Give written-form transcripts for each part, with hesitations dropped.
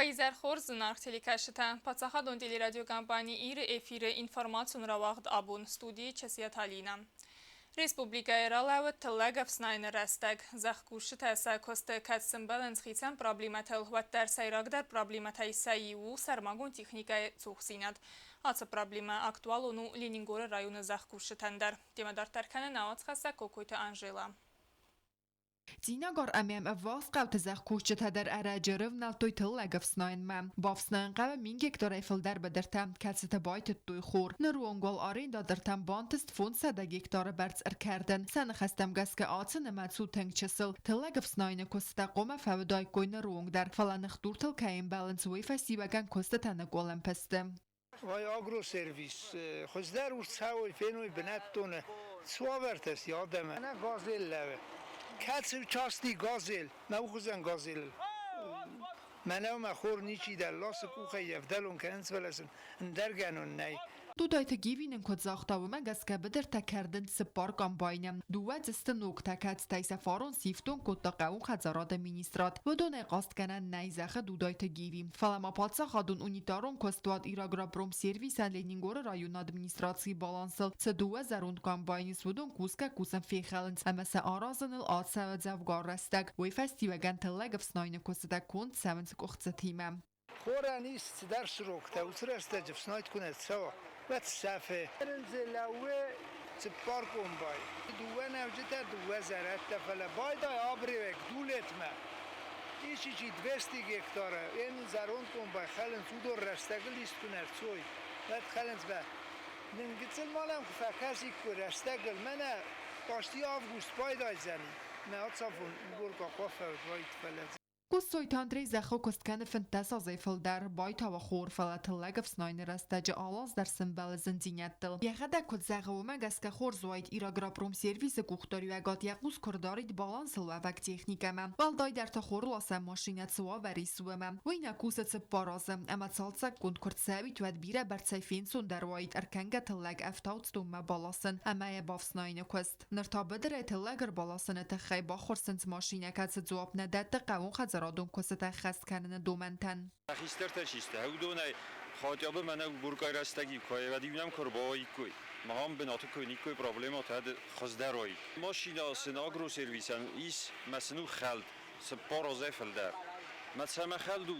Уӕ изӕр хорз, зынаргъ телекӕсджытӕ! Паддзахадон телерадиокомпани «Ир-ы» эфиры информацион рауагъд абон студийы Часиаты Алинӕ. Республикӕйы ралӕууыд тыллӕг ӕфснайыны рӕстӕг. Зӕхкусджытӕ сӕ куысты кӕд сӕмбӕлынц хицӕн проблемӕтыл, уӕддӕр сӕйрагдӕр проблемӕтӕй сӕ иу у сӕрмагонд техникӕйы цухдзинад. Ацы проблемӕ актуалон у Ленингоры районы зӕхкусджытӕн дӕр. Темӕ дарддӕр кӕны нӕ уацхӕссӕг Кокойты Анжелӕ. Цъинагар ӕмӕ йӕм ӕввахс хъӕуты зӕхкусджытӕ дӕр ӕрӕджы рывнӕлдтой тыллӕг ӕфснайынмӕ. Бафснайын хъӕуы 1000 гектарӕй фылдӕр быдыртӕ, кӕцыты байтыдтой хор. Ныры онг уал арендатортӕн бантыст 500 гектары бӕрц ӕркӕрдын. Сӕ ныхӕстӕм гӕсгӕ ацы нымӕц у тынг чысыл. Тыллӕг ӕфснайыны куыстытӕ хъуамӕ фӕуыдаиккой ныры онг дӕр, фӕлӕ ныхдуртыл кӕй ӕмбӕлынц, уый фӕстиуӕгӕн куыстытӕ ныкъкъуылымпы сты. Вай агросервис хуыздӕр у цӕуой, феной бынӕттоны цуавӕртӕ сты адӕмы. Нӕ газель лӕвы. Кӕцы частный газель, мӕ ухуызӕн газель. Мӕнӕу мӕ хор ничи дӕр ласы къухӕй ӕвдӕлон кӕнынц, фӕлӕ сын ӕндӕр гӕнон нӕй. Дудайты Гиви нын куыд загъта, уымӕ гӕсгӕ быдыртӕ кӕрдынц цыппар комбайны. Дыууӕ дзы сты ногтӕ, кӕцытӕй сӕ фарон сифтонг кодта хъӕууон хӕдзарады министрад. Уыдонӕй хъастгӕнӕн нӕй, зӕгъы Дудайты Гиви. Фӕлӕ ма паддзахадон унитарон куыстуат Ирагропромсервисӕн Ленингоры районы администрацийы балансыл цы дыууӕ зӕронд комбайны ис, уыдон кусгӕ-кусын фехӕлынц ӕмӕ сӕ аразыныл ацӕуы дзӕвгар рӕстӕг. Уый фӕстиуӕгӕн тыллӕг ӕфснайыны куыстытӕ конд цӕуынц къуыхцытимӕ. Хорӕн ис цыдӕр сроктӕ, уыцы рӕстӕджы фснайд куы нӕ цӕуа, уӕд сӕфы. Дзы лӕууы цыппар комбай. Дыууӕ нӕуджытӕ, дыууӕ зӕрӕдтӕ, фӕлӕ байдай абревӕг дулетмӕ. Исичи 200 гектара, ен зӕронд комбай хӕлынц, уыдон рӕстӕгыл ист куы нӕ рцой, уӕд хӕлынц бӕ. Нын гыццыл ма нӕм куы фӕкӕсиккой рӕстӕгыл, мӕнӕ почти август байдайдзӕни, мӕ ацафон уборка хъуафӕуд уайд, фӕлӕ Гуссойты Андрей зӕххы куыст кӕны 15 азӕй фылдӕр, байтауы хор, фӕлӕ тыллӕг ӕфснайыны рӕстӕджы алаз дӕр сӕмбӕлы зындзинӕдтыл. Йӕхӕдӕг куыд зӕгъы, уымӕ гӕсгӕ хорз уаид Ирагропромсервисы къухдариуӕгад йӕ хъус куы рдарид балансыл уӕвӕг техникӕмӕ. Уӕлдайдӕр та хорласӕн машинӕ цы уавӕр ис, уымӕ. Уый нӕ кусы цыппар азы, ӕмӕ цалцӕггонд куы рцӕуид, уӕд бирӕ бӕрцӕй фенцондӕр уаид ӕркӕнгӕ тыллӕг ӕфтауцдонмӕ баласын ӕмӕ йӕ бафснайыны куыст. Ныр та быдырӕй тыллӕг ӕрбаласыны тыххӕй баххуырсынц машинӕ, кӕцы дзуапп нӕ дӕтты хъӕууонхӕдзарадон куыстытӕ ӕххӕст кӕныны домӕнтӕн. Хистӕртӕ систы, уыдонӕй хотя бы мӕнӕ буркъай рӕстӕги куы уӕд-иу нӕм куы ӕрбауаиккой, махӕн бынаты куы уыниккой проблемӕтӕ хуыздӕр уаид. Машинӕ сын агросервисӕн ис мӕ сын у хӕлд, цыппар азӕй фылдӕр. Мӕ цӕмӕ хӕлд у,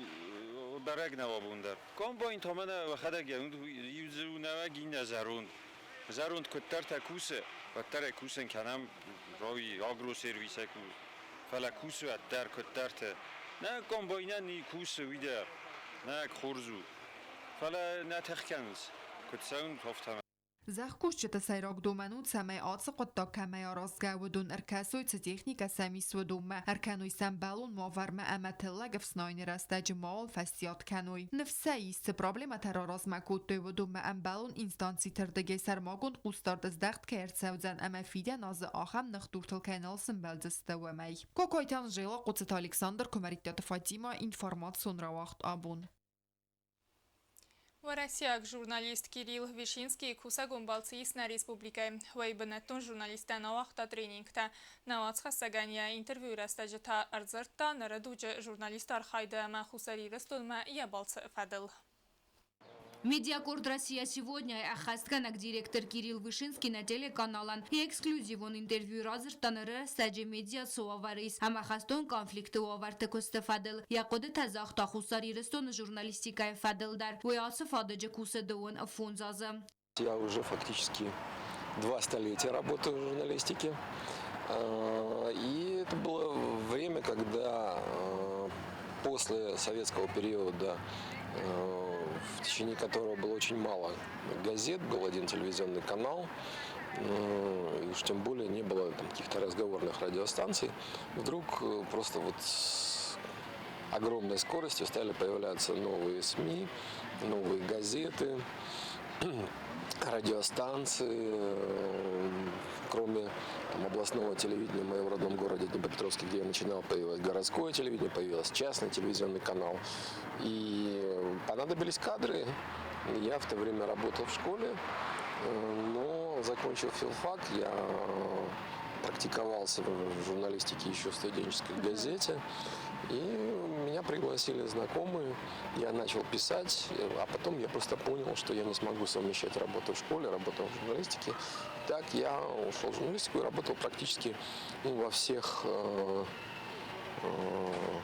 бӕрӕг нӕу абон дӕр. Комбайн та мӕнӕ уӕхӕдӕг иу дзы у нӕуӕг, иннӕ зӕронд. Зӕронд куыддӕртӕ кусы, уӕддӕр ӕй кусын кӕнӕм рауи агросервисӕй ку, фӕлӕ кусы уӕддӕр куыддӕрты. Нӕ комбайнӕн ни кусы уый дӕр, нӕ хорз у, фӕлӕ нӕ тых кӕнынц, куыд цӕуын, афтӕмӕй. Зӕхкусджыты сӕйраг домӕн у, цӕмӕй ацы хъуыддаг кӕмӕй аразгӕ, уыдон ӕркӕсой, цы техникӕ сӕм ис, уыдонмӕ, ӕркӕной сӕм бӕлон уавӕрмӕ ӕмӕ тыллӕг ӕфснайыны рӕстӕджы мауал фӕстиат кӕной. Ныфс сӕ ис, цы проблемӕтӕ раразмӕ кодтой, уыдонмӕ ӕмбӕлон инстанциты рдыгӕй сӕрмагонд хъусдард здӕхт кӕй ӕрцӕудзӕн ӕмӕ фидӕн азы ахӕм ныхдуртыл кӕй нал сӕмбӕлдзысты, уымӕй. Кокойты Анжела, Хъуццыты Александр, Куымӕридтаты Фатимӕ, информацион рауагъд абон. Уӕрӕсейаг журналист Кирилл Вишинский кусӕгон балцы ис нӕ республикӕйы. Уый бынӕттон журналисттӕн ауагъта тренингтӕ. Нӕ уацхӕссӕгӕн йӕ интервьюйы рӕстӕджы та ӕрдзырдта ныры дуджы журналисты архайды ӕмӕ Хуссар Ирыстонмӕ йӕ балцы фӕдыл. Медиакъорд «Россия сегодня» ӕххӕстгӕнӕг директор Кирилл Вышинский нӕ телеканалӕн йе эксклюзивон интервью радзырдта ныры рӕстӕджы медиа цы уавӕр ис ӕмӕ хӕстон конфликты уавӕрты куысты фӕдыл. Йӕ хъуыдытӕ загъта Хуссар Ирыстоны журналистикӕйы фӕдыл дӕр. Уый ацы фадыджы кусы дыууын фондз азы. Я уже фактически два столетия работаю в журналистике. И это было время, когда после советского периода, в течение которого было очень мало газет, был один телевизионный канал, и уж тем более не было там каких-то разговорных радиостанций, вдруг просто вот с огромной скоростью стали появляться новые СМИ, новые газеты, радиостанции, кроме там областного телевидения в моем родном городе Днепропетровске, где я начинал, появилось городское телевидение, появился частный телевизионный канал. И понадобились кадры. Я в то время работал в школе, но, закончив филфак, я практиковался в журналистике еще в студенческой газете. И меня пригласили знакомые, я начал писать, а потом я просто понял, что я не смогу совмещать работу в школе, работу в журналистике. Так я ушел в журналистику и работал практически, ну, во всех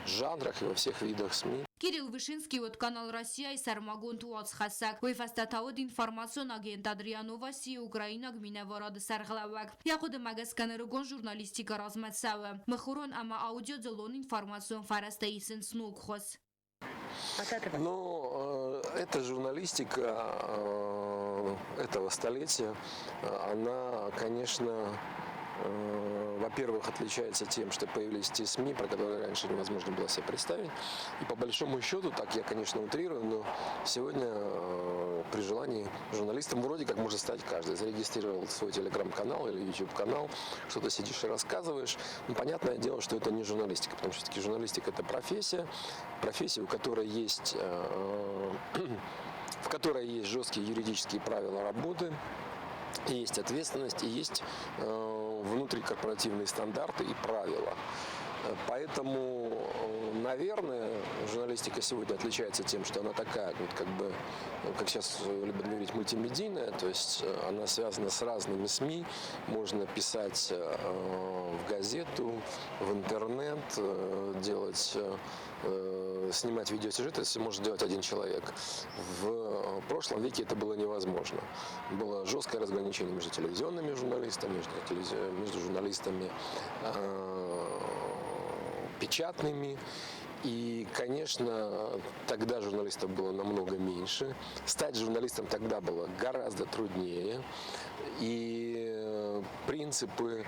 жанрах и во всех видах СМИ. Кирилл Вышинский уыд канал Россия-йы сӕрмагонд уацхӕссӕг. Уый фӕстӕ та уыд информацион агентад РИА Новости-йы украинаг минӕварады сӕргълӕууӕг. Йӕ хъуыдымӕ гӕсгӕ нырыккон журналистикӕ размӕ цӕуы. Мыхуырон ӕмӕ аудиодзыллон информацион фӕрӕзтӕ исынц ног хуыз. Ну, эта журналистика этого столетия, она, конечно, во-первых, отличается тем, что появились те СМИ, про которые раньше невозможно было себе представить. И по большому счету, так я, конечно, утрирую, но сегодня при желании журналистом вроде как может стать каждый. Зарегистрировал свой телеграм-канал или YouTube-канал, что-то сидишь и рассказываешь. Ну, понятное дело, что это не журналистика, потому что все-таки журналистика – это профессия, профессия, у которой есть, в которой есть жесткие юридические правила работы, есть ответственность и есть внутрикорпоративные стандарты и правила. Поэтому, наверное, журналистика сегодня отличается тем, что она такая, вот как бы, как сейчас любят говорить, мультимедийная, то есть она связана с разными СМИ, можно писать в газету, в интернет, делать, снимать видеосюжеты, это может делать один человек. В прошлом веке это было невозможно. Было жесткое разграничение между телевизионными журналистами, между журналистами печатными. И, конечно, тогда журналистов было намного меньше. Стать журналистом тогда было гораздо труднее. И принципы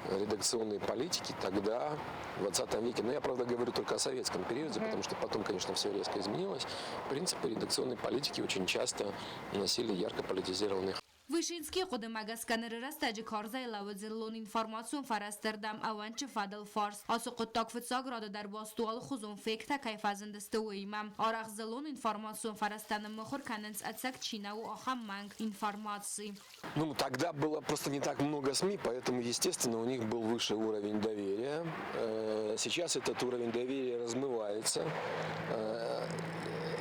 редакционной политики тогда, в 20 веке, но я, правда, говорю только о советском периоде, потому что потом, конечно, все резко изменилось, принципы редакционной политики очень часто носили ярко политизированный Вышинскийы хъуыдымӕ гӕсгӕ ныры рӕстӕджы карзӕй лӕууы дзыллон информацион фӕрӕзты рдӕм ӕууӕнчы фӕдыл фарст. Ацы хъуыддаг фыццаг рады дӕр баст у алыхуызон фейктӕ кӕй фӕзындысты, уыимӕ. Арӕх дзыллон информацион фӕрӕзтӕ ныммыхуыр кӕнынц ӕцӕг чи нӕ у, ахӕм мӕнг информаци. Ну, тогда было просто не так много СМИ, поэтому, естественно, у них был выше уровень доверия. Сейчас этот уровень доверия размывается.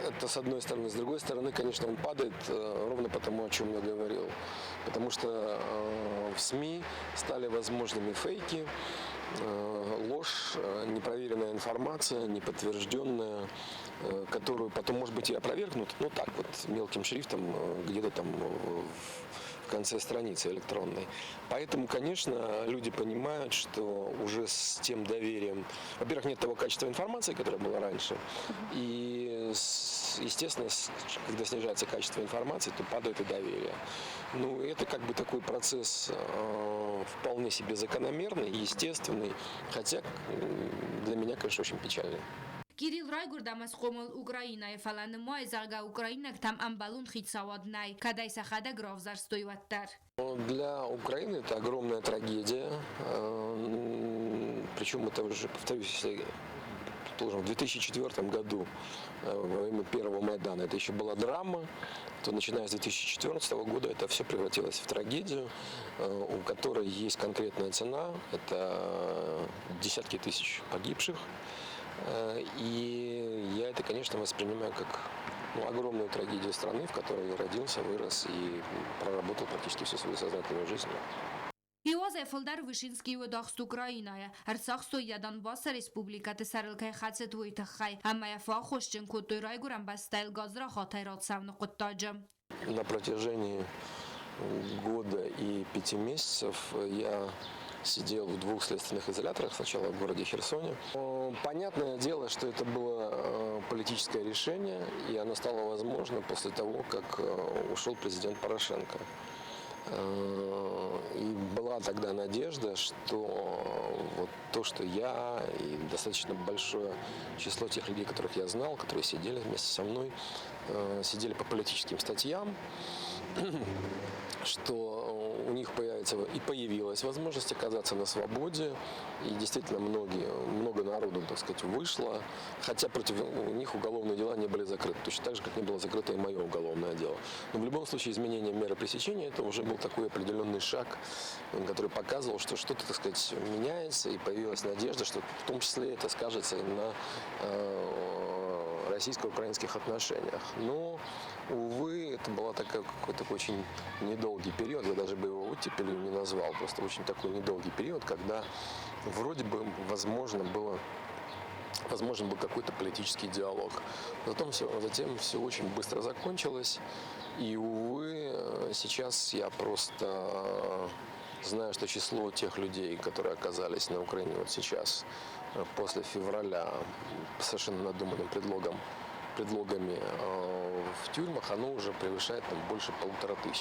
Это с одной стороны. С другой стороны, конечно, он падает ровно потому, о чем я говорил. Потому что в СМИ стали возможными фейки, ложь, непроверенная информация, неподтвержденная, которую потом, может быть, и опровергнут, но так вот, мелким шрифтом, где-то там в конце страницы электронной. Поэтому, конечно, люди понимают, что уже с тем доверием, во-первых, нет того качества информации, которое было раньше, и, естественно, когда снижается качество информации, то падает и доверие. Ну, это как бы такой процесс вполне себе закономерный, естественный, хотя для меня, конечно, очень печальный. Кирилл райгуырд ӕмӕ схъомыл Украинӕйы, фӕлӕ нымайы, зӕгъгӕ, украинӕгтӕм ӕмбӕлон хицауад нӕй, кӕд ӕй сӕхӕдӕг равзӕрстой, уӕддӕр. Для Украины это огромная трагедия. Причем это уже, повторюсь, если предположим, в 2004 году, во время первого Майдана, это еще была драма, то начиная с 2014 года это все превратилось в трагедию, у которой есть конкретная цена, это десятки тысяч погибших. И я это, конечно, воспринимаю как, ну, огромную трагедию страны, в которой я родился, вырос и проработал практически всю свою сознательную жизнь. Иу азӕй фылдӕр Вышинский уыд ахст Украинӕйы, ӕрцахстой йӕ Донбассы республикӕты сӕрыл кӕй хӕцыд, уый тыххӕй ӕмӕ йӕ фӕаххосджын кодтой райгуырӕн бӕстӕйыл гадзрахатӕй рацӕуыны хъуыддаджы. На протяжении года и 5 месяцев я сидел в двух следственных изоляторах, сначала в городе Херсоне. Понятное дело, что это было политическое решение, и оно стало возможно после того, как ушел президент Порошенко. И была тогда надежда, что вот то, что я и достаточно большое число тех людей, которых я знал, которые сидели вместе со мной, сидели по политическим статьям, что У них появится и появилась возможность оказаться на свободе. И действительно много народу, так сказать, вышло. Хотя против них уголовные дела не были закрыты. Точно так же, как не было закрыто и мое уголовное дело. Но в любом случае изменение меры пресечения – это уже был такой определенный шаг, который показывал, что что-то, так сказать, меняется, и появилась надежда, что в том числе это скажется и на российско-украинских отношениях. Но, увы, это была такая, какой-то очень недолгий период, я даже бы его оттепелью не назвал, просто очень такой недолгий период, когда вроде бы возможен был какой-то политический диалог. Затем все очень быстро закончилось, и, увы, сейчас я просто знаю, что число тех людей, которые оказались на Украине вот сейчас, после февраля, совершенно надуманным предлогами в тюрьмах, оно уже превышает там больше 1500.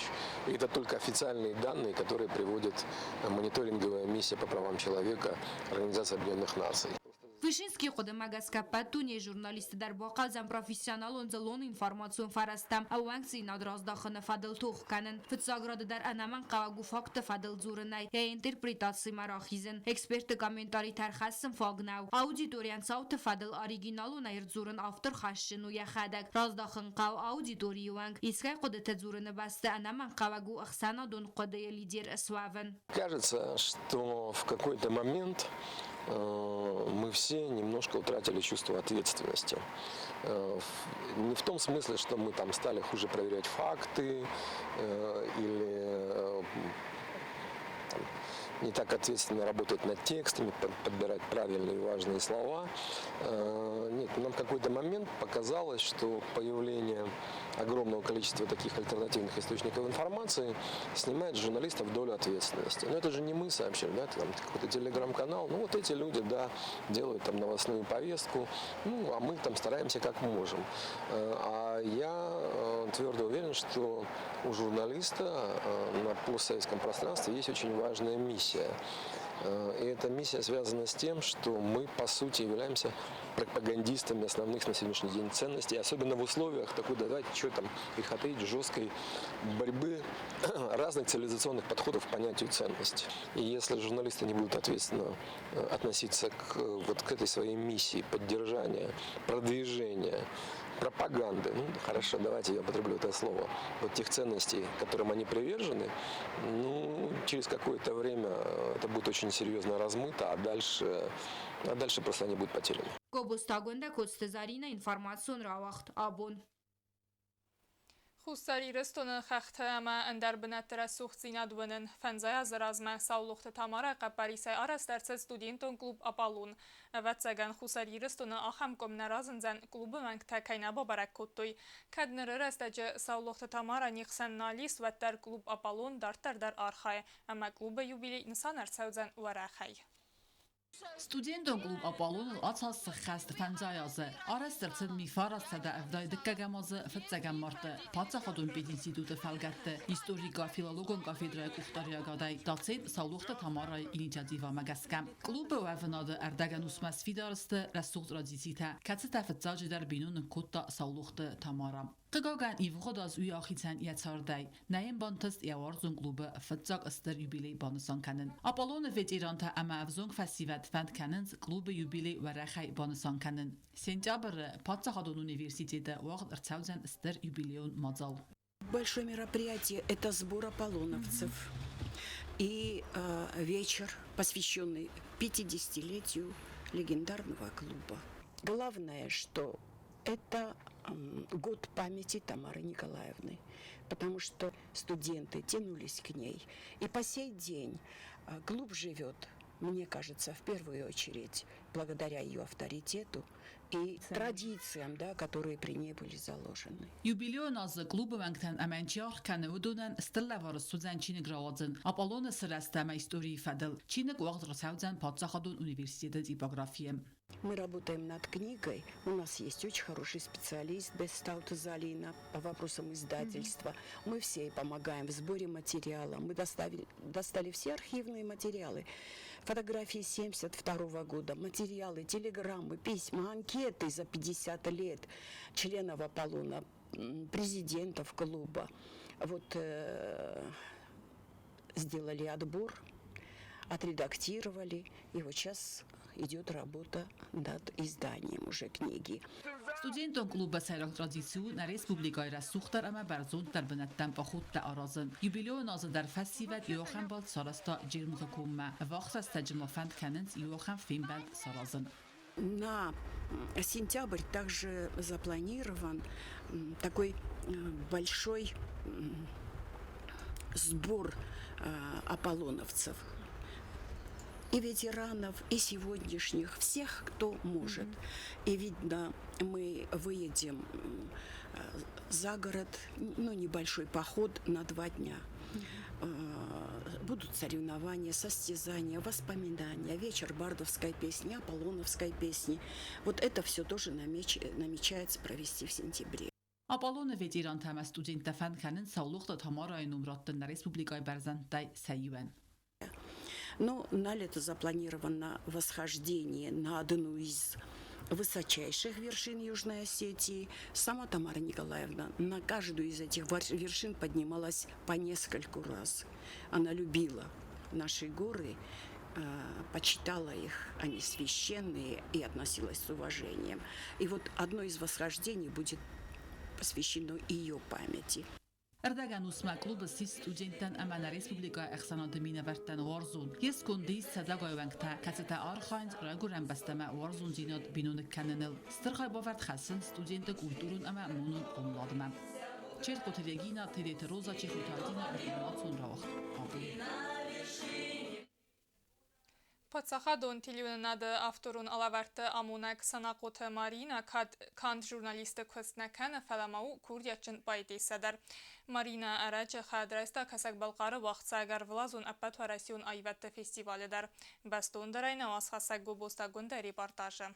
И это только официальные данные, которые приводит мониторинговая миссия по правам человека Организации Объединенных Наций. Вышинскийы хъуыдымӕ гӕсгӕ ӕппӕт дунейы журналистты дӕр бахъӕудзӕн профессионалон дзыллон информацион фӕрӕзтӕм ӕууӕнкдзинад раздахыны фӕдыл тох кӕнын. Фыццаг рады дӕр ӕнӕмӕнгхъӕуӕг у фактты фӕдыл дзурынӕй йӕ интерпретацимӕ рахизын. Экспертты комментаритӕ ӕрхӕссын фаг нӕу. Аудиторийӕн цауты фӕдыл оригиналонӕй ӕрдзурын автор хӕсджын у йӕхӕдӕг. Раздахын хъӕуы аудиторийы уӕнг. Искӕй хъуыдыты дзурыны бӕсты ӕнӕмӕнгхъӕуӕг у ӕхсӕнадон хъуыдыйы лидер суӕвын. Кажется, что в какой-то момент мы все немножко утратили чувство ответственности. Не в том смысле, что мы там стали хуже проверять факты или там, не так ответственно работать над текстами, подбирать правильные и важные слова. Нет, нам в какой-то момент показалось, что появление огромного количества таких альтернативных источников информации снимает с журналистов долю ответственности. Но это же не мы сообщили, да, это там какой-то телеграм-канал. Ну вот эти люди, да, делают там новостную повестку, ну а мы там стараемся как можем. А я твердо уверен, что у журналиста на постсоветском пространстве есть очень важная миссия. И эта миссия связана с тем, что мы, по сути, являемся пропагандистами основных на сегодняшний день ценностей, особенно в условиях такой, да, давайте, что там греха таить, жесткой борьбы разных цивилизационных подходов к понятию ценности. И если журналисты не будут ответственно относиться вот к этой своей миссии поддержания, продвижения, пропаганды, ну хорошо, давайте я употреблю это слово, вот тех ценностей, которым они привержены, ну, через какое-то время это будет очень серьезно размыто, а дальше просто они будут потеряны. Гобозты Агуындӕ, Коцты Зӕринӕ, информацион рауагъд «Абон». Хуссар Ирыстоны хӕхты ӕмӕ ӕндӕр бынӕтты рӕсугъддзинад уынын. 50 азы размӕ Саулохты Тамарайы хъӕппӕрисӕй арӕзт ӕрцыд студентон клуб «Аполлон». Ӕвӕццӕгӕн, Хуссар Ирыстоны ахӕм къуым нӕ разындзӕн, клубы уӕнгтӕ кӕй нӕ бабӕрӕг кодтой. Кӕд ныры рӕстӕджы Саулохты Тамара не хсӕн нал ис, уӕддӕр клуб «Аполлон» дарддӕр дӕр архайы, ӕмӕ клубы юбилей нысан ӕрцӕудзӕн уӕрӕхӕй. Студентон клуб «Аполлон»-ыл ацал сӕххӕст 50 азы. Арӕзт ӕрцыд 1982 азы фыццӕгӕм марты Паддзахадон пединституты фӕлгӕтты историко-филологон кафедрӕйы къухдариуӕгадӕй доцент Саулохты Тамарайы инициативӕмӕ гӕсгӕ. Клубы уӕвынады ӕрдӕгӕнусмӕ сфидар сты рӕсугъд традицитӕ, кӕцытӕ фыццаджыдӕр биноныг кодта Саулохты Тамара. Хъыгагӕн, ивгъуыд аз уый ахицӕн йӕ цардӕй. Нӕ йын бантыст йӕ уарзон клубы фыццаг стыр юбилей банысан кӕнын. «Аполлоны» ветерантӕ ӕмӕ ӕвзонг фӕсивӕд фӕнд кӕнынц клубы юбилей уӕрӕхӕй банысан кӕнын. Сентябры Паддзахадон университеты уагъд ӕрцӕудзӕн стыр юбилейон мадзал. Большое мероприятие – это сбор аполлоновцев и вечер, посвященный 50-летию легендарного клуба. Главное, что это год памяти Тамары Николаевны, потому что студенты тянулись к ней. И по сей день клуб живет, мне кажется, в первую очередь благодаря ее авторитету и традициям, да, которые при ней были заложены. Юбилейон азы клубы уӕнгтӕн ӕмӕ чи аргъ кӕны, уыдонӕн стыр лӕвар суыдзӕн чиныг рауадзын «Аполлоны сырӕзт ӕмӕ историйы фӕдыл». Чиныг уагъд ӕрцӕудзӕн Паддзахадон университеты типографийы. Мы работаем над книгой. У нас есть очень хороший специалист Бестаута Залина по вопросам издательства. Мы все ей помогаем в сборе материала. Мы достали все архивные материалы. Фотографии 72 года, материалы, телеграммы, письма, анкеты за 50 лет членов Аполлона, президентов клуба. Вот. Сделали отбор, отредактировали, и вот сейчас идет работа над изданием уже книги. Студентон клубы сӕйраг традици у нӕ республикӕйы рӕсугъддӕр ӕмӕ бӕрзонддӕр бынӕттӕм походтӕ аразын. Юбилейон азы дӕр фӕсивӕд иу ахӕм балц сарӕзта Джермугъы коммӕ. Ӕввахс рӕстӕджы ма фӕнд кӕнынц иу ахӕм фембӕлд саразын. На сентябрь также запланирован такой большой сбор аполлоновцев и ветеранов, и сегодняшних, всех, кто может. И видно, мы выедем за город, ну, небольшой поход на 2 дня. Будут соревнования, состязания, воспоминания, вечер бардовской песни, аполлоновской песни. Вот это все тоже намечается провести в сентябре. Аполлоны ветерантӕ ӕмӕ студенттӕ фӕнд кӕнынц Саулохты Тамарайы ном раттын нӕ республикӕйы бӕрзӕндтӕй сӕ иуӕн. Но на лето запланировано восхождение на одну из высочайших вершин Южной Осетии. Сама Тамара Николаевна на каждую из этих вершин поднималась по нескольку раз. Она любила наши горы, почитала их, они священные, и относилась с уважением. И вот одно из восхождений будет посвящено ее памяти. Ӕрдӕгӕнусмӕ клуб ссис студенттӕн ӕмӕ нӕ республикӕйы ӕхсӕнады минӕвӕрттӕн уарзон. Йе сконды ис сӕдӕгай уӕнгтӕ, кӕцытӕ архайынц райгуырӕн бӕстӕмӕ уарзондзинад биноныг кӕныныл. Стыр хайбавӕрд хӕссынц студентты культурон ӕмӕ монон хъомыладмӕ. Челкъоты Регина, Тедеты Роза, Чехойты Ардина, информацион рауагъд абон. Паддзахадон телеуынынады авторон алӕвӕрдты амонӕг Санахъоты Марина кӕд канд журналисты куыст нӕ кӕны, фӕлӕ ма у курдиатджын поэтессӕ дӕр. Марина ӕрӕджы хайад райста Кӕсӕг-Балхъары уагъдцӕуӕг ӕрвылазон ӕппӕтуӕрӕсеон аивӕдты фестивалы дӕр. Бӕстондӕрӕй нӕ уацхӕссӕг Гобозты Агуындӕ репортажы.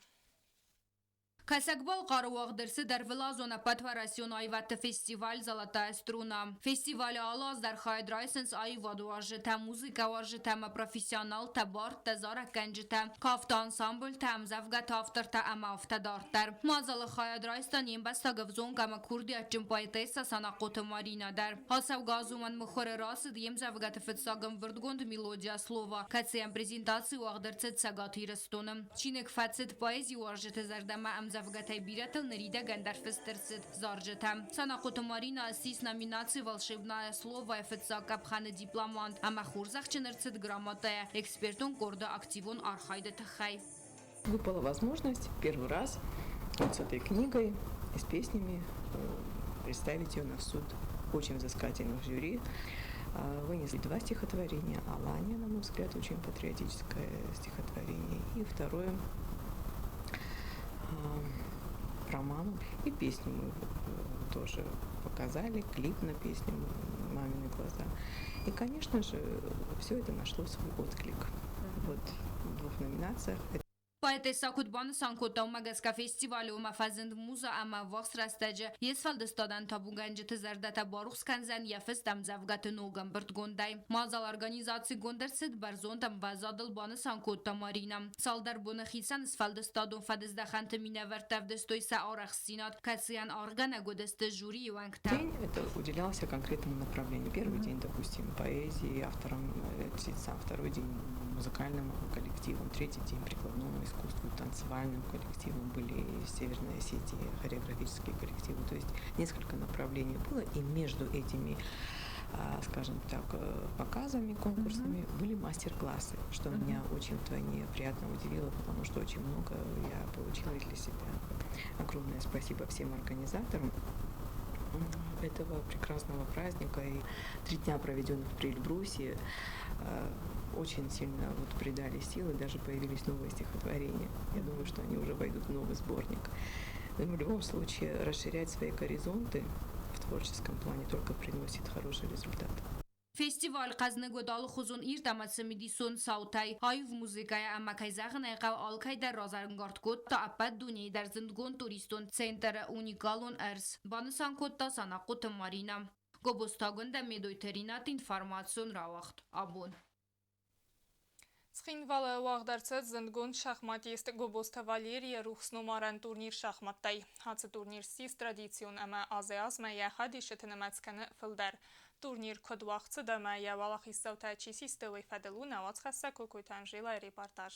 Кӕсӕг-Балхъары уагъд ӕрцыд ӕрвылазон ӕппӕтуӕрӕсеон аивӕдты фестиваль «Золотая струна». Фестивалы алы аз дӕр хайад райсынц аивадуарзджытӕ, музыкӕуарзджытӕ ӕмӕ профессионалтӕ, бардтӕ, зарӕггӕнджытӕ, кафты ансамблтӕ, ӕмдзӕвгӕты автортӕ ӕмӕ афтӕ дарддӕр. Мадзалы хайад райста не мбӕстаг ӕвзонг ӕмӕ курдиатджын поэтессӕ Санахъоты Маринӕ дӕр. Ацӕугӕ аз уымӕн мыхуыры рацыд йе мдзӕвгӕты фыццаг ӕмбырдгонд «Мелодия слова», кӕцыйӕн презентаци уагъд ӕрцыд Цӕгат Ирыстоны. Чиныг фӕцыд поэзиуарзджыты зӕрдӕмӕ ӕмдзӕвгӕтӕй бирӕтыл ныридӕгӕн дӕр фыст ӕрцыд зарджытӕ. Санахъоты Марина ссис номинаци «Волшебное слово» фыццаг къӕпхӕны дипломант ӕмӕ хорзӕхджын ӕрцыд грамотӕйӕ экспертон къорды активон архайды тыххӕй. Выпала возможность первый раз вот с этой книгой и с песнями представить ее на суд очень взыскательных жюри. Вынесли два стихотворения. «Алания», на мой взгляд, очень патриотическое стихотворение. И второе про маму. И песню мы тоже показали, клип на песню «Мамины глаза». И, конечно же, все это нашло свой отклик. Вот в двух номинациях. Поэтессӕ куыд банысан кодта, уымӕ гӕсгӕ фестивалы уымӕ фӕзынд муза ӕмӕ ӕввахс рӕстӕджы йе сфӕлдыстадӕн табугӕнджыты зӕрдӕтӕ барухс кӕндзӕн йӕ фыст ӕмдзӕвгӕты ног ӕмбырдгондӕй. Мадзал организацигонд ӕрцыд бӕрзонд ӕмвӕзадыл, банысан кодта Маринӕ. Цалдӕр боны хицӕн сфӕлдыстадон фӕдыздӕхӕнты минӕвӕрттӕ ӕвдыстой сӕ арӕхстдзинад, кӕцыйӕн аргъгӕнӕг уыдысты жюрийы уӕнгтӕ. День это уделялся конкретному направлению. Первый день, допустим, поэзии, авторам, чтецам, второй день музыкальным коллективам, третий день прикладному искусству, танцевальным коллективам были из Северной Осетии хореографические коллективы. То есть несколько направлений было, и между этими, скажем так, показами, конкурсами были мастер-классы, что меня очень вдвойне приятно удивило, потому что очень много я получила для себя. Огромное спасибо всем организаторам этого прекрасного праздника. И 3 дня, проведенных в Приэльбрусье, очень сильно вот придали силы, даже появились новые стихотворения. Я думаю, что они уже войдут в новый сборник. Но в любом случае расширять свои горизонты в творческом плане только приносит хороший результат. Фестиваль хъӕзныг уыд алыхуызон ирд ӕмӕ цымыдисон цаутӕй, аив музыкӕйӕ ӕмӕ, кӕй зӕгъын ӕй хъӕуы, алкӕй дӕр разӕнгард кодта ӕппӕт дунейы дӕр зындгонд туристон центры уникалон ӕрдз, банысан кодта Санахъоты Маринӕ. Гобозты Агуындӕ, Медойты Ринат, информацион рауагъд абон. Цхинвалы уагъд ӕрцыд зындгонд шахматист Гобозты Валерийы рухс номарӕн турнир шахматтӕй. Ацы турнир ссис традицион ӕмӕ азӕй-азмӕ йӕ хайадисджыты нымӕц кӕны фылдӕр. Турнир куыд уагъд цыд ӕмӕ йӕ уӕлахиздзаутӕ чи систы, уый фӕдыл у нӕ уацхӕссӕг Кокойты Анжелӕйы репортаж.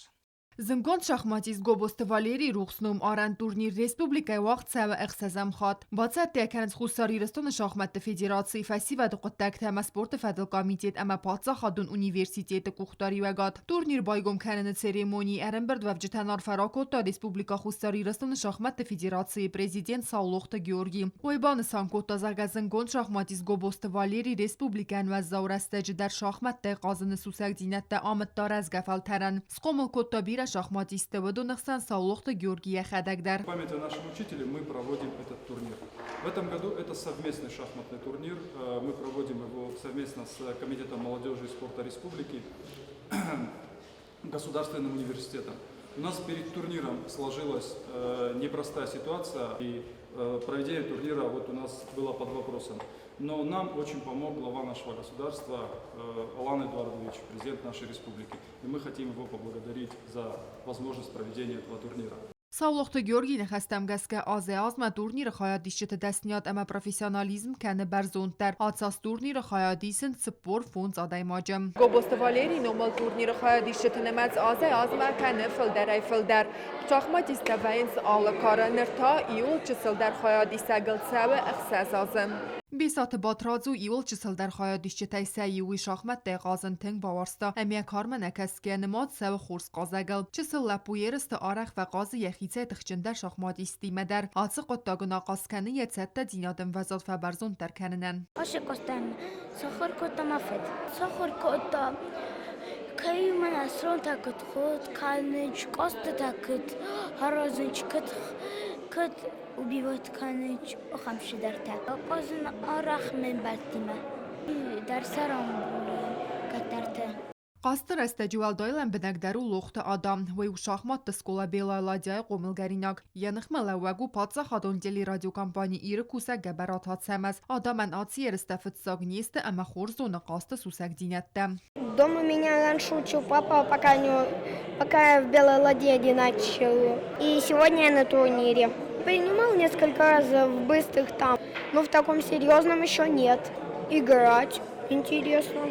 Зындгонд шахматист Гобозты Валерийы рухс ном арӕн турнир республикӕйы уагъд цӕуы ӕхсӕзӕм хатт. Бацӕттӕ кӕнынц Хуссар Ирыстоны шахмӕтты федерацийы фӕсивӕды хъуыддӕгтӕ ӕмӕ спорты фӕдыл комитет ӕмӕ паддзахадон университеты къухдариуӕгад. Турнир байгом кӕныны церемонийы ӕрӕмбырдуӕвджытӕн арфӕ ракодта Республикӕ Хуссар Ирыстоны шахмӕтты федерацийы президент Саулохты Георгий. Уый банысан кодта, зӕгъгӕ, зындгонд шахматист Гобозты Валерий республикӕйӕн уӕззау рӕстӕджы дӕр шахмӕттӕй хъазыны сусӕгдзинӕдтӕ амыдта рӕзгӕ фӕлтӕрӕн. Схъомыл кодта бирӕ шахматисттӕ, уыдоны хсӕн Саулохты Георгий йӕхӕдӕг дӕр. В память о нашем учителе мы проводим этот турнир. В этом году это совместный шахматный турнир. Мы проводим его совместно с Комитетом молодежи и спорта Республики, Государственным университетом. У нас перед турниром сложилась непростая ситуация, и проведение турнира вот у нас было под вопросом. Но нам очень помог глава нашего государства Алан Эдуардович, президент нашей республики. И мы хотим его поблагодарить за возможность проведения этого турнира. Саулохты Георгийы ныхӕстӕм гӕсгӕ азӕй-азмӕ турниры хайадисджыты дӕсныйад ӕмӕ профессионализм кӕны бӕрзонддӕр. Ацас турниры хайад исынц 45 адӕймаджы. Гобозты Валерийы номыл турниры хайадисджыты нымӕц азӕй-азмӕ кӕны фылдӕрӕй-фылдӕр. Шахматисттӕ вӕййынц алы кары, ныр та иуыл чысылдӕр хайадисӕгыл цӕуы 6 азы. Бесаты Батрадз у иуыл чысылдӕр хайадисджытӕй сӕ иу, уый шахмӕттӕй хъазын тынг бауарзта ӕмӕ йӕ кармӕ нӕ кӕсгӕ нымад цӕуы хорз хъазӕгыл. Чысыл лӕппу ерысты арӕх фӕхъазы йӕхицӕй тыхджындӕр шахматисттимӕ дӕр. Ацы хъуыддаг ын ахъаз кӕны йӕ цӕттӕдзинад ӕмвӕзад фӕбӕрзонддӕр кӕнынӕн. Ошекостан сахуыр кодта мӕ фыд. Сахуыр кодта, кӕй мӕ сронтӕ куыд худ кӕнынц, къостытӕ куыд аразынц, куыд убивать кӕнынц, ахӕм цыдӕртӕ. Хъазын арӕх ме мбӕлттимӕ. Дӕр сӕ рамбулы кӕддӕрты. Хъазты рӕстӕджы уӕлдай лӕмбынӕгдӕр у Лохты Адам. Уый у шахматты скъола Белая ладья-йы хъомылгӕнинаг. Йӕ ныхмӕлӕууӕг у паддзахадон телерадиокомпани Иры кусӕг Гӕбӕраты Ацӕмӕз. Адамӕн ацы ерыстӕ фыццаг не сты ӕмӕ хорз зоны хъазты сусӕгдзинӕдтӕ. Дома меня раньше учил папа, пока я в Белой ладье не начал. И сегодня я на турнире. Принимал несколько раз в быстрых там, но в таком серьезном еще нет. Играть интересно.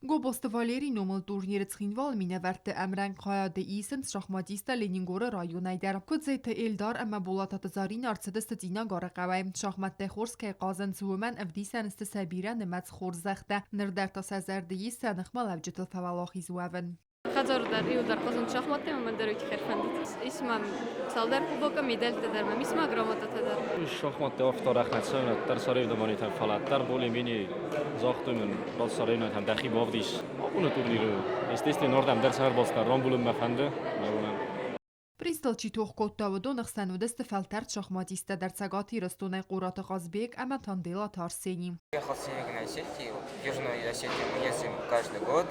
Гобозты Валерийы номыл турниры Цхинвалы минӕвӕртты ӕмрӕнхъ хайады исынц шахматисттӕ Ленингоры районӕй дӕр. Куыдзеты Эльдар ӕмӕ Болататы Заринӕ ӕрцыдысты Цъинагары хъӕуӕй. Шахмӕттӕй хорз кӕй хъазынц, уымӕн ӕвдисӕн сты сӕ бирӕнымӕц хорзӕхтӕ. Ныр дӕр та сӕ зӕрды ис сӕ ныхмӕлӕуджытыл фӕуӕлахиз уӕвын. Хӕдзары дӕр иуылдӕр хъазын шахматтӕ ӕмӕ мӕн дӕр уый тыххӕй ӕрфӕндыд. Ис мӕм цалдӕр кубокы, медӕлттӕ дӕр мӕм ис ма грамотатӕ дӕр. Шахматты афтӕ арӕх нӕ цӕуын, ӕддӕр соревнованийтӕм, фӕлӕ ӕддӕр более-менее загътой мын, соревнованийтӕм дӕхи бавдис. Абоны турниры, естественно, ардӕм дӕр сӕрбацыдтӕн, рамбулын мӕ фӕнды, мӕ уымӕн. Призтыл чи тох кодта, уыдоны хсӕн уыдысты фӕлтӕрд шахматисттӕ дӕр Цӕгат Ирыстонӕй Къораты Хъазбег ӕмӕ Танделаты Арсени. Приехал с Северной Осетии, в Южную Осетию мы ездим каждый год.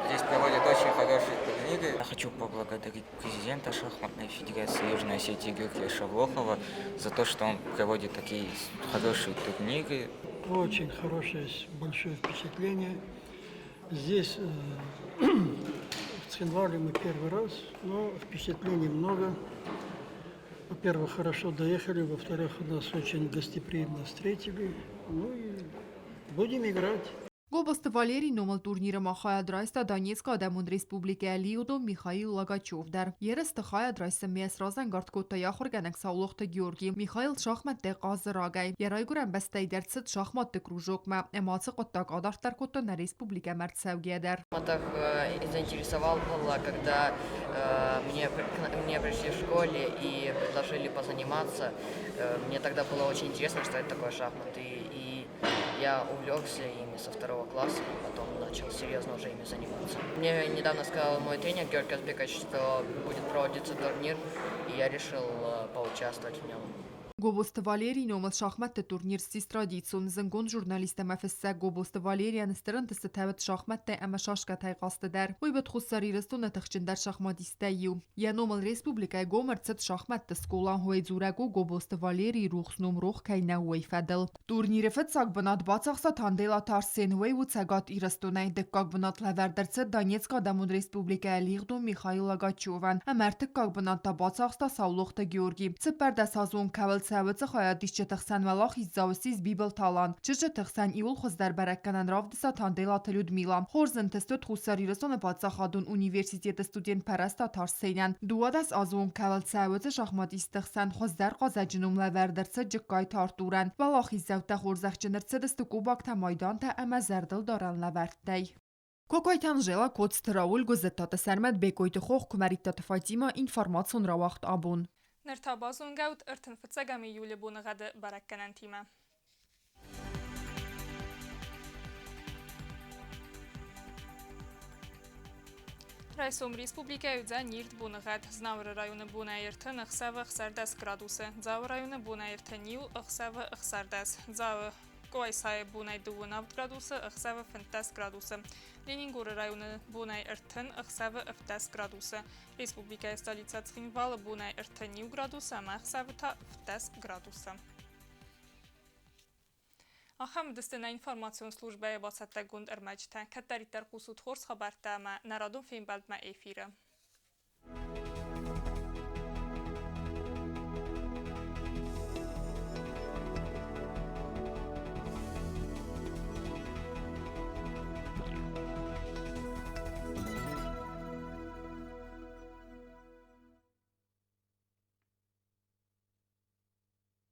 Здесь проводят очень хорошие турниры. Я хочу поблагодарить президента шахматной федерации Южной Осетии Георгия Шавлохова за то, что он проводит такие хорошие турниры. Очень хорошее, большое впечатление. Здесь, в Цхинвале, мы первый раз, но впечатлений много. Во-первых, хорошо доехали, во-вторых, нас очень гостеприимно встретили. Ну и будем играть. Гобозты Валерийы номыл турниры ма хайад райста Донецкы Адӕмон Республикӕйы лигъдон Михаил Логачев дӕр. Ерысты хайад райсынмӕ сразӕнгард кодта йӕ ахуыргӕнӕг Саулохты Георги. Михаил шахмӕттӕй хъазы рагӕй. Йӕ райгуырӕн бӕстӕйы дӕр цыд шахматты кружокмӕ ӕмӕ ацы хъуыддаг адарддӕр кодта нӕ республикӕмӕ ӕрцӕугӕйӕ дӕр. Так заинтересовал было, когда мне пришли в школе и предложили позаниматься. Мне тогда было очень интересно, что это такое шахматы, и я увлекся ими со второго класса и потом начал серьезно уже ими заниматься. Мне недавно сказал мой тренер Георгий Казбекович, что будет проводиться турнир, и я решил поучаствовать в нем. Гобозты Валерийы номыл шахмӕтты турнир ссис традицион. Зындгонд журналист ӕмӕ фыссӕг Гобозты Валерийӕн стыр ӕнтыстытӕ уыд шахмӕттӕй ӕмӕ шашкӕтӕй хъазты дӕр. Уый уыд Хуссар Ирыстоны тыхджындӕр шахматисттӕй иу. Йӕ номыл республикӕйы гом ӕрцыд шахмӕтты скъола. Уый дзурӕг у Гобозты Валерийы рухс ном рох кӕй нӕу, уый фӕдыл. Турниры фыццаг бынат бацахста Танделаты Арсен, уый у Цӕгат Ирыстонӕй. Дыккаг бынат лӕвӕрд ӕрцыд Донецкы Адӕмон Республикӕйы лигъдон Михаил Логачевӕн ӕмӕ ӕртыккаг бынат та бацахста Саулохты Георгий. 14-азон кӕуыл цӕуы Цӕуы хайадисджыты хсӕн уӕлахиздзау ссис Бибылты Алан. Чызджыты хсӕн иууыл хуыздӕр бӕрӕггӕнӕн равдыста Танделаты Людмила. Хорз ӕнтыст уыд Хуссар Ирыстоны паддзахадон университеты студент Пӕрӕстаты Арсенӕн. 12 азы онг кӕуыл цӕуы шахматистты хсӕн хуыздӕр хъазӕджы ном лӕвӕрд ӕрцыд Джыккайты Артурӕн. Уӕлахиздзӕуттӕ хорзӕхджын ӕрцыдысты кубоктӕ, майдантӕ ӕмӕ зӕрдылдарӕн лӕвӕрттӕй. Кокойты Анжела, Коцты Рауль, Гуыззыттаты Сӕрмӕт, Бекъойты Хох, Куымӕридтаты Фатимӕ, информацион рауагъд «Абон». Ныр та базонгӕут 31 июлы боныгъӕды бӕрӕггӕнӕнтимӕ. Райсом республикӕйы уыдзӕн ирд боныгъӕд. Знауыры районы бонӕй 30, ӕхсӕвы 16 градусы. Дзауы районы бонӕй 31, ӕхсӕвы 16. Дзауы Къуайсайы бонӕй 27 градусы, ӕхсӕвы 15 градусы. Ленингоры районы бонӕй 30, ӕхсӕвы 17 градусы. Республикӕйы столицӕ Цхинвалы бонӕй 31 градусы ӕмӕ ӕхсӕвы та 17 градусы. Ахӕм уыдысты нӕ информацион службӕйы бацӕттӕгонд ӕрмӕджытӕ. Кӕддӕриддӕр хъусут хорз хабӕрттӕ ӕмӕ нӕ радон фембӕлдмӕ эфиры.